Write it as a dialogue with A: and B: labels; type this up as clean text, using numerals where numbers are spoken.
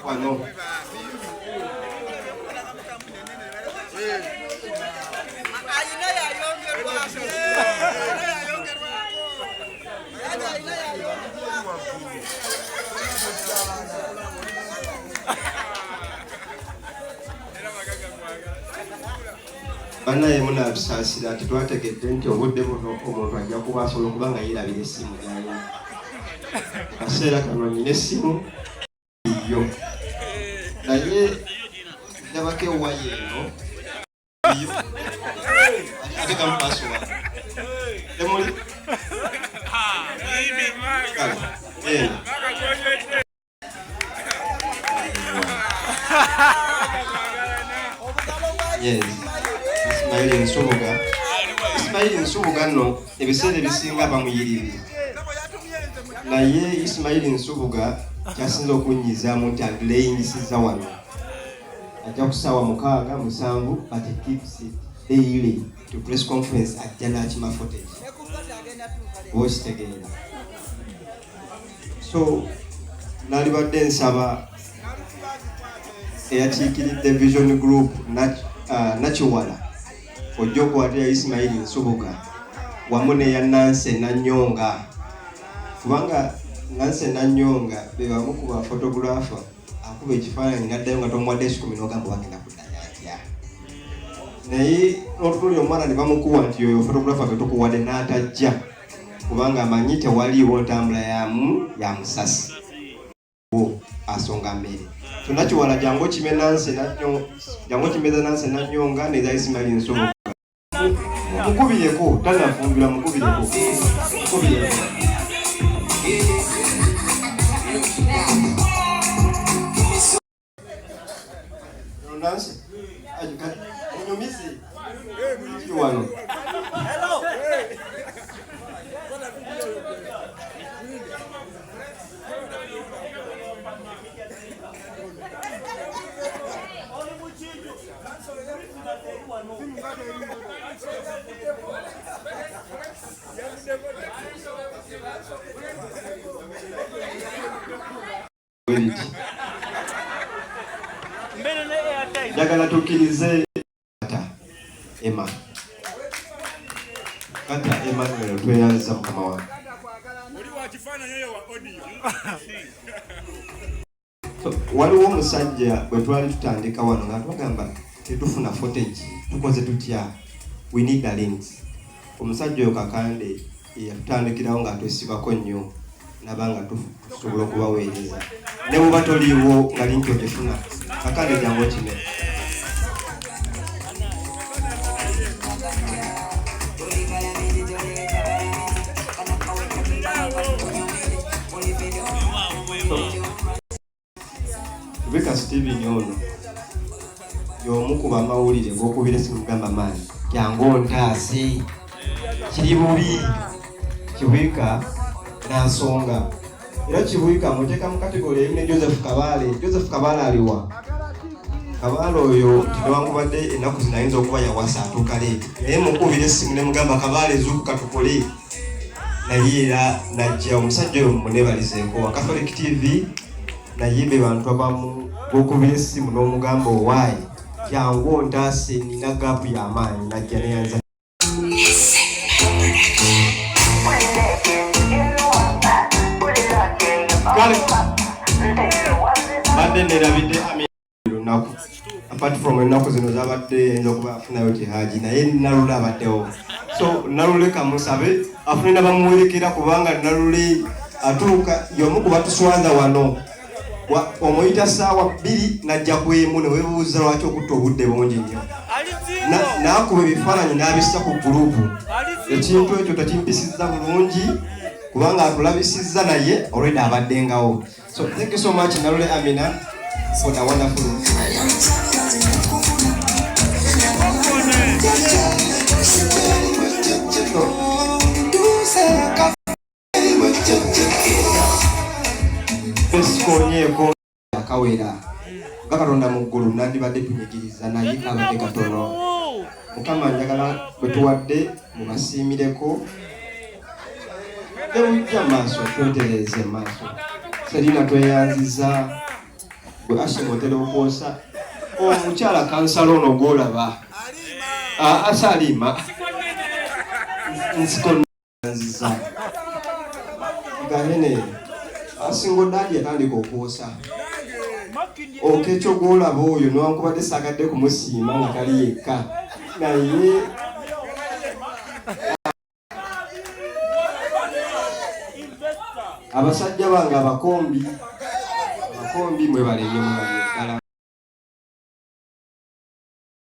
A: Wano Banaye munatusaasira tetwategedde nti obudde buno omuntu ajja kuba asobola okuba nga yeerabira essimu gyalina. Kaseera kano nyina essimu yo naye ndabako ewaya eno yo atekamu pasuwa temuli kale. Yes. Ismail Nsubuga. Ismail Nsubuga nno ebiseera ebisinga bamuyirira. Naye Ismail Nsubuga kyasinze okunyizaamu nti andileyingisiza wano. Ajja ku ssaawa 6 7 but he keeps it daily to press conference ajja n'akima footage. Oba okitegeera. So nalibadde nsaba eyakiikiridde Vision Group Nakiwala ojja okukwatira Ismail Nsubuga wamu neya Nancy Nanyonga, kubanga Nancy Nanyonga be bamu ku ba photographer akuba ekifaananyi n'addayo nga tomuwadde ekikumi n'ogamba bagenda kuddayo atya, naye n'otunuulira omwana ne bamukuwa nti yoyo photographer gwe tukuwadde n'atajja kubanga amanyi tewaliiwo ntambula yamu ya musasi wo asonga mmere. So Nakiwala jangu okime Nancy Nanyo, jangu okimeza Nancy Nanyonga neza Ismail Nsubuga. Mukubireko tanafumbira, mukubireko, mukubireko. Nancy, munyumize wano. Njagala tukkirize Kata Emma. Kata Emmanuel, tweyanziza mukama wange. Waliwo omusajja bwe twali tutandika wano nga twagamba tetufuna footage, tukoze tutya, we need the links. Omusajja oyo Kakande yatutandikirawo nga twesibako nnyo nabanga tusobola okubaweereza ne bwoba toliiwo nga linki ogifuna. Kakande jangu okime. Rebecca Steven ono y'omu ku bamawulire g'okubira esimu gamba maani jangu ontaase kiri bubi. Kibwika n'asonga era Kibwika muteeka mu kategori emu ne Joseph Kabaale. Joseph Kabaale aliwa? Kabaale oyo newankubadde ennaku zino ayinza okuba yawasa atuuka leeti, naye mukubira essimu ne mugamba Kabaale zuukuka tukole, naye era najja. Omusajja oyo munebalizeeko wa Catholic TV, naye be bantu abamu b'okubira essimu n'omugamba owaayi jangu ontaase nina gaapu y'amaanyi, najja neyanza. Kale badde nerabidde ami lunaku apart from ennaku zino zabadde yinza okuba afunayo kihaji, naye Nalule abaddewo. So Nalule kamusabe afune nabamuwerekera, kubanga Nalule atuuka y'omu ku batuswaza wano. Omuyita ssaawa 2 najja kwemu ne weebuuza lwaki okutta obudde bungi nnyo. N'akuba ebifaananyi n'abissa ku gurupu. Ekintu ekyo tekimpisizza bulungi kubanga atulabisizza naye already abaddengawo. So thank you so much Nalule Amina for the wonderful Esikonyeeko akawera nga Katonda mu ggulu nandibadde tunyigiriza naye kabadde katono. Mukama njagala bwe tuwadde mubasiimireko tebujja maaso, twetereeze maaso. Selina tweyanziza gwe Ashim otera okwosa omukyala kansala ono gwolaba asaliima nsiko nziza ganene asinga odadi yatandika okwosa okekyo gwolaba oyo newankubadde sagadde kumusiima nga tali yekka naye abasajja bange abakombi abakombi mwebale nnyo mwebale.